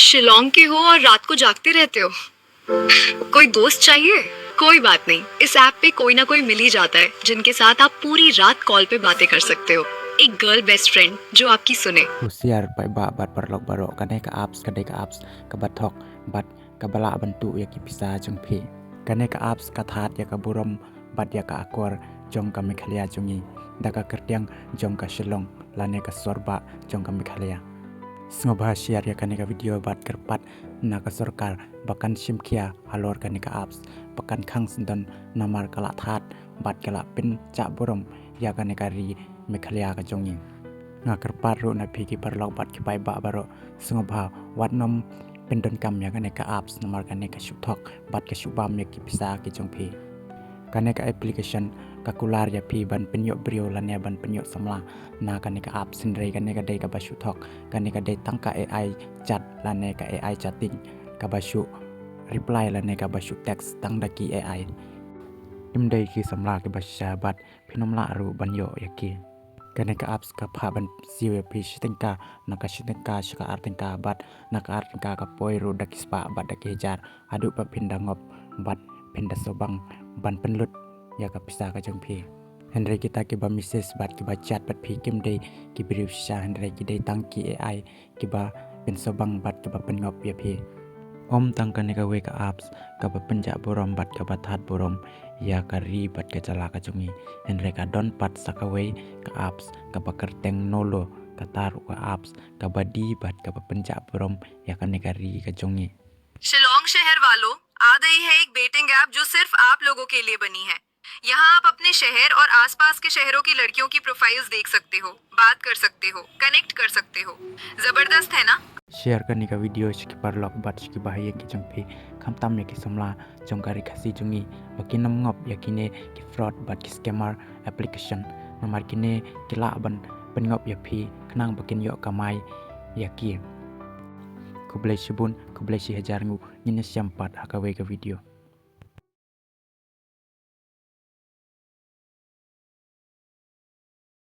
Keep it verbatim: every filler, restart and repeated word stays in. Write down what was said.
शिलोंग के हो और रात को जागते रहते हो। कोई दोस्त चाहिए? कोई बात नहीं, इस ऐप पे कोई ना कोई मिल ही जाता है, जिनके साथ आप पूरी रात कॉल पे बातें कर सकते हो। एक गर्ल बेस्ट फ्रेंड जो आपकी सुने। Husiar paidbah bad paralok baroh, kane ka apps ka dei ka apps kaba thok bad kaba lah ban tuh ïa ki pisa jong phi. Kane ka apps ka thad ïa ka burom bad ïa ka akor jong ka Meghalaya jong ngi da ka kyrteng jong ka Shillong lane ka sor bah jong ka Meghalaya. Sngewbha share ïa kane ka video bad kyrpad na ka sorkar ba kan shim khia halor kane ka apps, ba kan khang sdang, namar ka la thad bad ka la pynjah burom ïa kane ka ri Meghalaya ka jong ngi. Nga kyrpad ruh na phi ki paralok bad ki paidbah baroh, sngewbha wat nym pyndonkam ïa kane ka apps, namar kane ka shu thok bad ka shu bam ïa ki pisa ki jong phi. Kane ka application ka kular ïa phi ban pynïoh briew lane ban pynïoh samla na kane ka apps, hynrei kane ka dei kaba shu thok, kane ka dei tang ka A I chat lane ka A I chatting, kaba shu reply lane kaba shu text tang da ki A I. Kim dei ki samla kiba shisha bad phin ym lah ruh ban ïoh ïa ki. Kane ka apps ka phah ban siew ïa phi shi tyngka, na ka shi tyngka sha ka ar tyngka bad na ka ar tyngka ka poi ruh da ki spah bad da ki hajar haduh ba phin da ngop bad phin da sngewbang ban pynlut ïa ka pisa ka jong phi. Hynrei kita kiba message bad kiba chat bad phi kim dei ki briew shisha, hynrei ki dei tang ki A I kiba pynsngewbang bad kiba pynngop ïa phi. Ym tang kane kawei ka apps kaba pynjah burom bad kaba thad burom ïa ka ri bad ka jylla ka jong ngi, hynrei ka don pat sa kawei ka apps kaba kyrteng Nolo, kata ruh ka apps kaba die bad kaba pynjah burom ïa kane ka ri ka jong ngi. शिलोंग शहर वालों, आ गई है एक बेटिंग ऐप जो सिर्फ आप लोगों के लिए बनी है। यहाँ आप अपने शहर और आसपास के शहरों की लड़कियों की प्रोफाइल्स देख सकते हो, बात कर सकते हो, कनेक्ट कर सकते हो। जबरदस्त है ना? Share kane ka video sha ki paralok bad sha ki bahaïing ki jong phi, khamtam ïa ki samla jong ka ri Khasi jong ngi, ba kin ym ngop ïa kine ki fraud bad ki scammer application, namar kine ki lah ban pynngop ïa phi khnang ba kin ïoh kamai ïa ki. Khublei shibun, khublei shi hajar nguh, ngin ïashem pat ha kawei ka video.